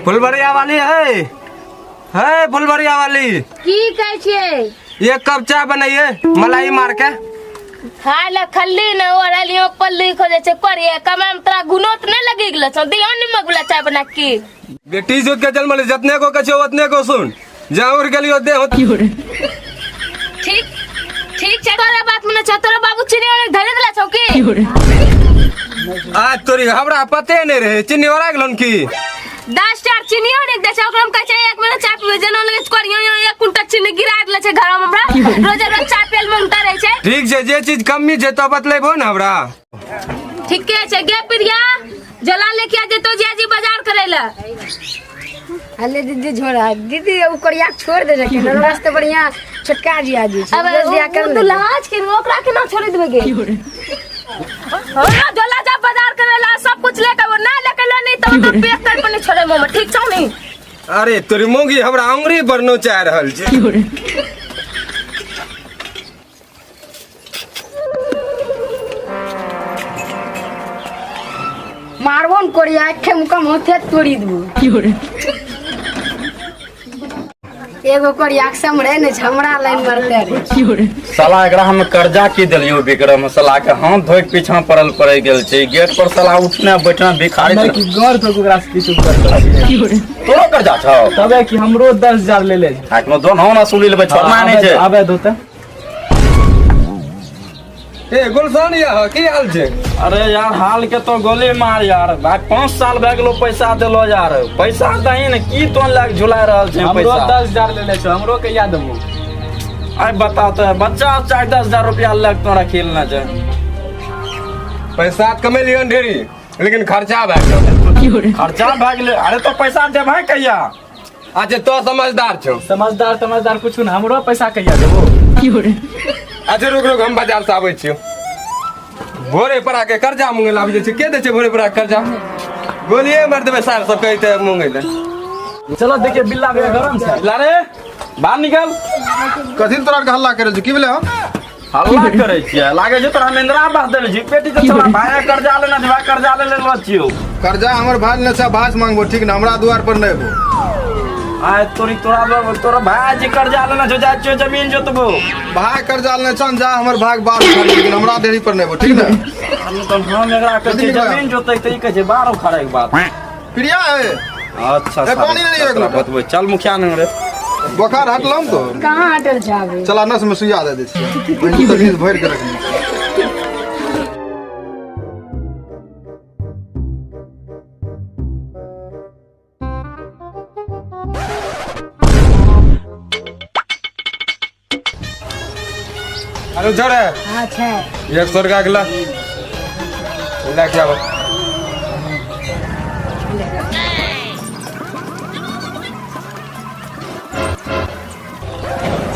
फुलबरिया वाली है है फुलबरिया वाली। की कहै छियै? एक कप चाय बनाइए मलाई मार के। खाय ले खल्ली न ओढ़लियो पल्ली खोजे छै करिए कमाय में तोरा गुनो त नहीं लगी गेलो छौ, दियो निमक वाला चाय बना की। बेटी जोत के जन्म ले जतने को कछो उतने को सुन जाऊर गेलियो दे हो। ठीक ठीक छै, तोरा बात में न छौ, तोरा बाबू चीनी ओने धरे देला छौ की? आज तोरी हमरा पते नहीं रहे चीनी ओरा गेलन की। 10 चार चीनी ओने दे छौ, ओकरा हम कहै छै एक महीना चाय पीबै जेना लगे करियो यो एक कुंटल चीनी गिरा देला छै घर में, हमरा रोज रोज चाय पियल मन उतर रहै छै। ठीक छै, जे चीज कमी छै तो बतलेबो न हमरा। ठीके छै गे प्रिया, जला लेके आ जेतो जियाजी बाजार करे ला। अले दीदी झोरा दीदी उ करिया के छोड़ दे रखे रास्ते बढ़िया छोटका जिया जी छै। अब रोज बियाह कर उ ले। तो लाज के ओकरा केना छोड़ देबे गे? हाँ, जला जा बाजार करे ला सब कुछ लेके वो ना लेके लो नहीं तो तो पेट तर पर नहीं छोड़े मोम, ठीक छौ नहीं? अरे तोरी मोगी हमरा अंगुरी पर नोचा रहल छै। मारबो न कोरिया एक मुकम होते तोड़ी देबो। एगो कोरिया के समरे ने छै, हमरा लाइन मारते रे। साला एकरा हम कर्जा की देलियो विक्रम, साला के हाथ धोइ के पीछा पड़ल पड़े गेल छै, गेट पर साला उठना बैठना भिखारी। नहि कि गौर तो ओकरा से किछु कर तोरो कर्जा छौ? तबे कि हमरो 10,000 ले ले। एखनो दोनो ना सुनी लेबै, छोड़ना नहि छै। आबे दो तऽ। ए गुलशन या की हाल छै? अरे यार हाल के तो गोली मार यार भाई, 5 साल भए गेलो पैसा देलो यार, पैसा दही ने की तोन लाग झुला रहल छै। हमरो पैसा 10,000 ले ले छौ, हमरो कहिया देबो? आइ बता तो बच्चा उच्चा के 10,000 रुपया लग तोरा खेलना छै। पैसा तऽ कमेलियन ढेरी लेकिन खर्चा भए गेल। खर्चा भए गेलै? अरे तो पैसा देबै कहिया? अच्छा तो समझदार छौ। समझदार समझदार कुछ न, हमरो पैसा कहिया देबो? अच्छा रुक रुक हम बाजार से आबै छियौ। भोरे पर आके कर्जा मुंगे लाबि जाइ छै, के दै छै भोरे पर आके कर्जा? गोलिये मारि देबै सार सब कहै मुंगे लए। चलो देखिए बिल्ला भैया गरम छै। बिल्ला रे बाहर निकल। कथी तोरा आरके हल्ला करै छै? की भेलै हन? हल्ला करै छियै लागै छै तोरा हम इंदिरा आवास देले छी पेटी के चला भाई कर्जा लेना छै, भाई कर्जा ले लेलो छियौ। कर्जा हमर भाई ने छै, भाई से मांगबो ठीक ने, हमरा दुआर पर नहि एबो। आय तोरी तोरा तोरा भाई जी कर्जा लेना छौ, जाइ छियौ जमीन जोतबो। भाई कर्जा लेने छन, जा हमर भाग बाल उखाड़ लेकिन हमरा देरी पर नहि एबो ठीक ने। हम तो हम एकरा कहै छियै जमीन जोतै तऽ ई कहै छै बाल उखाड़े के बात। प्रिया है। अच्छा ए, पानी नहीं है तोरा बतबै चल मुखिया ने रे। बोखार हटलम तो? कहाँ हटल जाबे? चला नस में सुइया दे दै छियै, तमीज भरि के रखने। अरे छोड़े। हाँ छै। 100 रुपया के ला ला के आबो।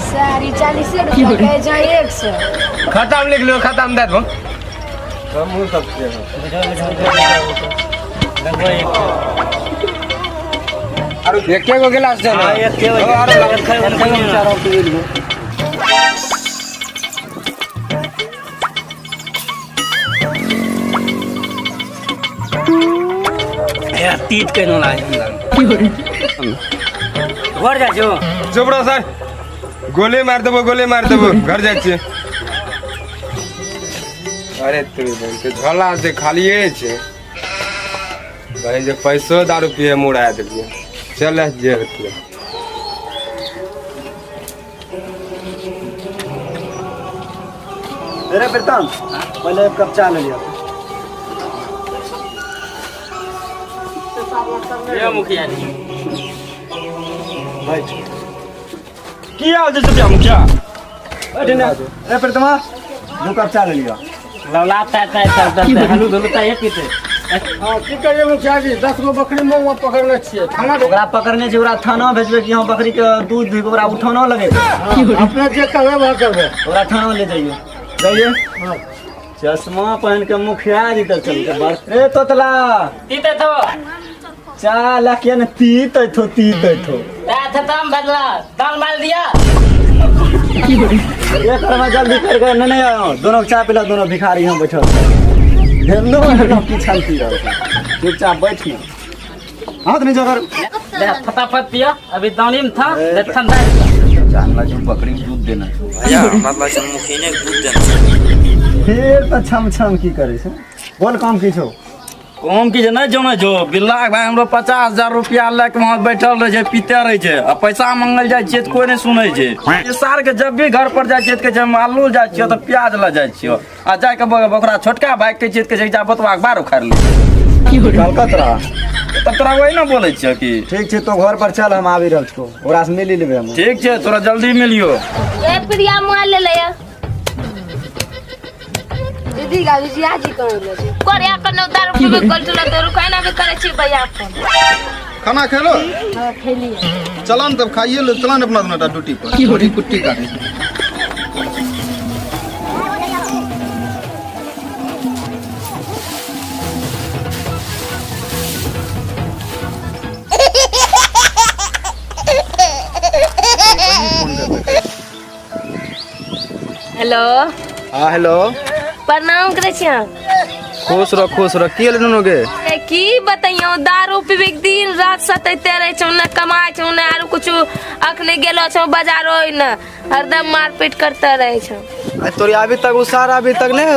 सारी 40 रुपया कहै छै 100। खाता में लिख लियो, खाता में दे दो। हमहूँ सब छियै। आरो एके गो गिलास छै ने? आरो लाओ। तीत केना लागै हमरा घर जाइ छौ? चुप रहो सर, गोली मार देबो, गोली मार देबो। घर जाइ छियै। अरे तू बहन के झोला से खालिए छै भाई, जे पैसो दारू पिए मुड़ा देलियै। चल जे होतियै। अरे प्रीतम पहले एक कप चाय ले लिया। ये मुखिया जी बैठ। की हाल छै चचा मुखिया? बैठ ने। अरे प्रीतमा 2 कप चाय ले लिया। लौला ता ता ता ता हलू धलू ता ये पीते। हाँ की करिए मुखिया जी, 10 गो बकरी मौआ पकड़ने छियै थाना। ओकरा पकड़ने छै, ओकरा थाना भेजबै कि हम बकरी के दूध दुहि के ओकरा उठाना लगेबै? अपने जे कहबै वह करबै। ओकरा थाना ले जाइए जाइए। चश्मा पहन के मुखिया जी तक चल के बस। रे तोतला तीते तो चाला के ने तीत थो तीत थो ता था तम बदला दाल मार दिया। एक में जल्दी करके नहीं नहीं आयो, दोनों चाय पिला, दोनों भिखारी हम बैठल ढेलो हेलो की छान पी रहल छै। चुपचाप बैठ न। हाथ नीचा कर। ले फटाफट पिया, अभी दानी में था, ले ठंडा है। जानला जो बकरी के दूध देना छौ। भैया हमरा लगै छै मुखिने के दूध देना छै। फेर तऽ छम छम की करै छै? बोल काम की छौ? काम की जे नहि जानै छौ बिल्ला के भाई, हमरो 50,000 रुपया लए के वहाँ बैठल रहै छै, पीते रहै छै आ पैसा मंगल जाइ छियै तऽ कोई नहि सुनै छै। ई सार के जब भी घर पर जाइ छियै तऽ कहै छै हम आलू जाइ छियै तऽ प्याज लए जाइ छियै आ जाके ओकरा छोटका भाई कहै छियै तऽ कहै छै जा बतवा के बाहर उखाड़ि ले। कहलकौ तोरा? तब तोरा वही ने बोलै छियै कि ठीक छै, तो घर पर चल, हम आबि रहल छौ, ओकरा से मिली लेबै हम। ठीक छै, तोरा जल्दी मिलियो। ए प्रिया, मोबाइल ले ले। दीदी गावी जिया जी कहाँ ले छै? कोरिया कने दारू पीबे गल चला तो रुकाय ना भी करे छी भैया फोन। खाना खेलो? हाँ, खेलिए। चला न तब खाइए लो, चला न अपना दोनों ड्यूटी पर थोड़ी कुट्टी काटे। हेलो। हाँ हेलो। प्रणाम करै छी अहाँ। खुश रहो, खुश रहो। की होलै नुनू गे? ए, की बतैयौ, दारू पीबे के दिन रात सतैते रहै छौ, ने कमाइ छौ ने आरो कुछो। अखने गेलो छौ बाजारो ने हरदम मारपीट करते रहै छौ। आ तोरी अभी तक उ सारा अभी तक नहीं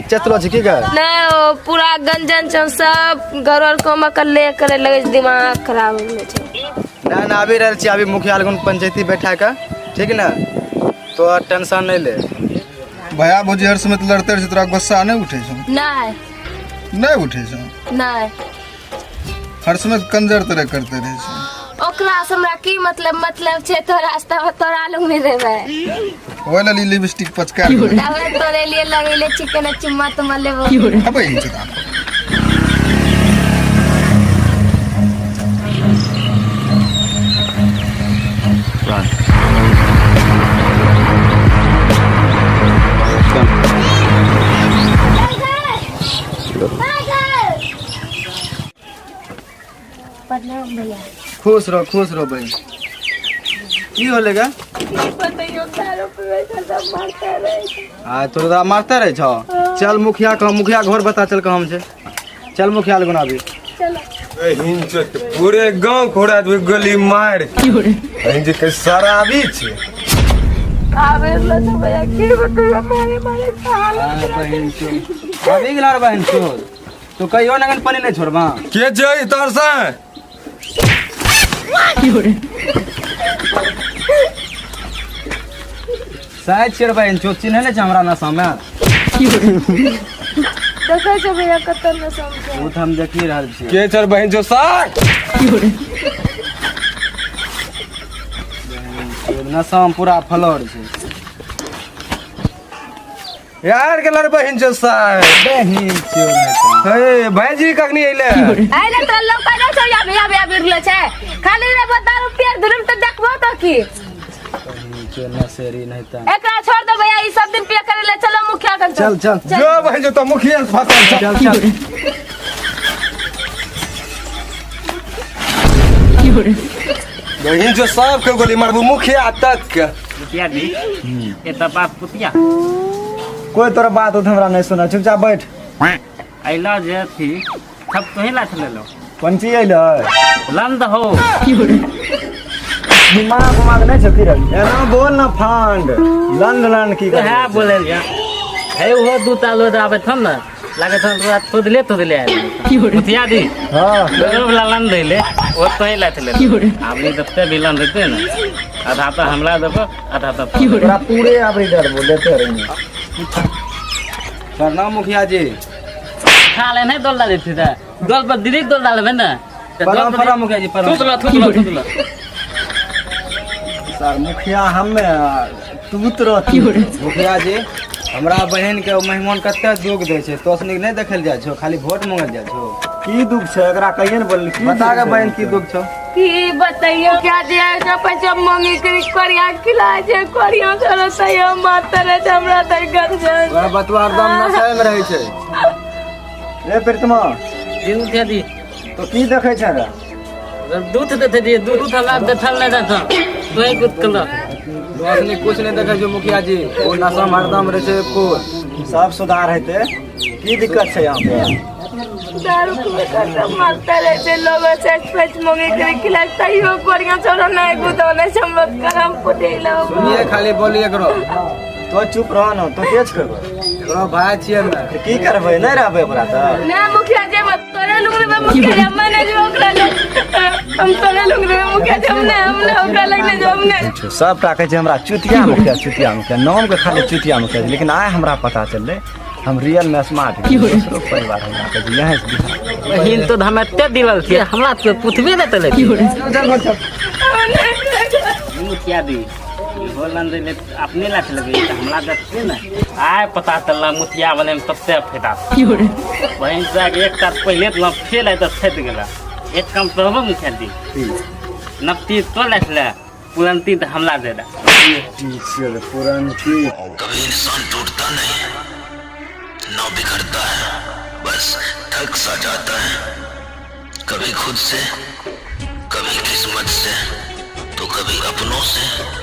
चेतलो छै की गे? नहीं, ओ पूरा गंजन छौ, सब घर और को मकल ले करे लगे छै, दिमाग खराब हो गेल छौ। ना ना, अभी रहल छी, अभी मुखिया लगन पंचायती बैठा के, ठीक ने? तो टेंशन नहीं ले। भैया भौजी हर समय लड़ते रहै छै, तोरा गुस्सा नहीं उठै छौ? नहीं। नहीं उठै छौ? नहीं। हर समय कंजर तरह करते रहै छै। ओकरा से हमरा की मतलब मतलब छै? तोरा रास्ता में तोरा लग नहीं रहबै। ओहि लेल ई लिपस्टिक पचका के तब तोरे लिए लगैले चिकन चुम्मा तुम्मा लेबो। अबै छै तऽ। प्रणाम भैया। खुश रहो, खुश रहो बहन। की होले गे? बतैयो, दारू पीबै छै सब मारते रहै छै। आ तोरा दादा मारते रहै छौ? चल मुखिया कह, मुखिया घर बता, चल कहाँ छै, चल मुखिया लगन अभी। चलो। पूरे गांव खोड़ा देबै गोली मार के। बहिन जी के शराबी छै। आबे लो तो भैया की बतैयो, मारे मारे हालत खराब। अभी गेला रे बहन चोद, तू कहियो नगन पानी नहीं छोड़बा। के छै तोर से? शायद छियै रे बहन चोद, चिन्है नहि छै हमरा नशा में। देखै छै भैया कतऽ नशा में छै। ओ तऽ हम देखि रहल छियै। के छै बहन जो साग? नशा में पूरा फलर छै। यार के लड़ बहन जो साग। बहन चोद नहि तऽ। हे भाईजी कखनी अइले? अइले तो लोग कहै छै या भैया भैया बिगड़लो छै। खाली रे दारू पियर धुरम तऽ देखबो तो की। चोद नशेरी नहीं तऽ। एकरा छोड़ दो भैया, ई सब दिन पिया करे ले, चलो मुखिया कन। चल चल। जो बहन जो तो मुखिया से फसल चल। चल चल। बहन जो सब के गोली मारबू मुखिया तक के। पुतिया दी ये तो बात पुतिया। कोई तोरा बात उत हमरा नहीं सुना, चुपचाप बैठ। अइला जे थी सब तुही लाथ लेलो। कोन चीज अइलो? लंद हो। दिमाग उमाग नहीं छौ की रे? एना बोल ना फांड लंड लंड की है बोले लिया है वो दू तालो आबे थन ना लागे थन पूरा थोदले थोदले आयल पुतिया दी। हाँ। लोग वाला लंद दैले वो तुही लाथ लेलो। आबरी जते भी लंद देते ना आधा तो हमरा देबो आधा तो तोरा पूरे आबरी डरबो लेते रहिए। प्रणाम मुखिया जी। खा ले नहीं दोल डाल देती था दोल पर दीदी दोल डालबे ना। प्रणाम प्रणाम मुखिया जी, प्रणाम। थूत लो थूत लो थूत लो। सर मुखिया हमे तू तो मुखिया जी हमरा बहन के मेहमान कते दुख दै छै, तो नीक नहीं देखल जाइ छौ, खाली वोट मांगल जाइ छौ। की दुख छै एकरा कहिए ने बोलली, की बता दुख गे छै? बहन की दुख छौ? की बतैयो क्या दिया जो पैसा मांगे के करिया खिला छै, करिया करो तैयो मात रे छै हमरा तै गंजन। तोरा बतवा हरदम नशा में रहै छै। रे प्रीतमा। जी मुखिया जी। तो की देखै छै रे? दूध देते जी, दूध हमरा देखल नहीं जात तो ही कुछ कलो। रोशनी कुछ नहीं देखै छौ मुखिया जी, ओ नशा में हरदम रहै छै फूल। सब सुधार हेतै, की दिक्कत छै यहाँ पे? दारू पीबे कर सब मारता रहे छै लोग से पैस मांगे करे खिलाफ तैयो बढ़िया छोड़ा नहीं गुदाने छै हम लोग करम फुटेला सुनिए खाली बोलिए एकरो। तो चुप रह न, तो तेज करबो। एकरो भाई छियै हमे। की करबै, नहि रहबै ओकरा तऽ। ना मुखिया जी मत तोरे लुंग रे मुखिया जी, हम नहीं जो ओकरा लग, हम तोरे लुंग रे मुखिया जी, हम नहीं, हम नहीं ओकरा लग नहीं जो, हम नहीं। सबटा कहै छै हमरा चुतिया मुखिया, चुतिया मुखिया, नाम के खाली चुतिया मुखिया, लेकिन आइ हमरा पता चललै हम रियल में स्मार्ट छी। दोसरो परिवार हमरा कहै छै यहीं से बिहार। बहिन तो हम एते दिलल छियै, हमरा तो पुछबे नहि तले मुखिया दी होलन रे अपने लाथ लगे हमरा देखते ने आय पता चलला मुखिया बने में सबसे फायदा। बहिन से एक साथ पहले तो फेल आय तो फैस गेला। एक काम करबो मुखिया दी, नपती तो लाथ ले, पुरंती तो हमला दे दे। पुरंती कभी इंसान टूटता नहीं ना बिखरता है, बस थक सा जाता है। कभी खुद से, कभी किस्मत से, तो कभी अपनों से।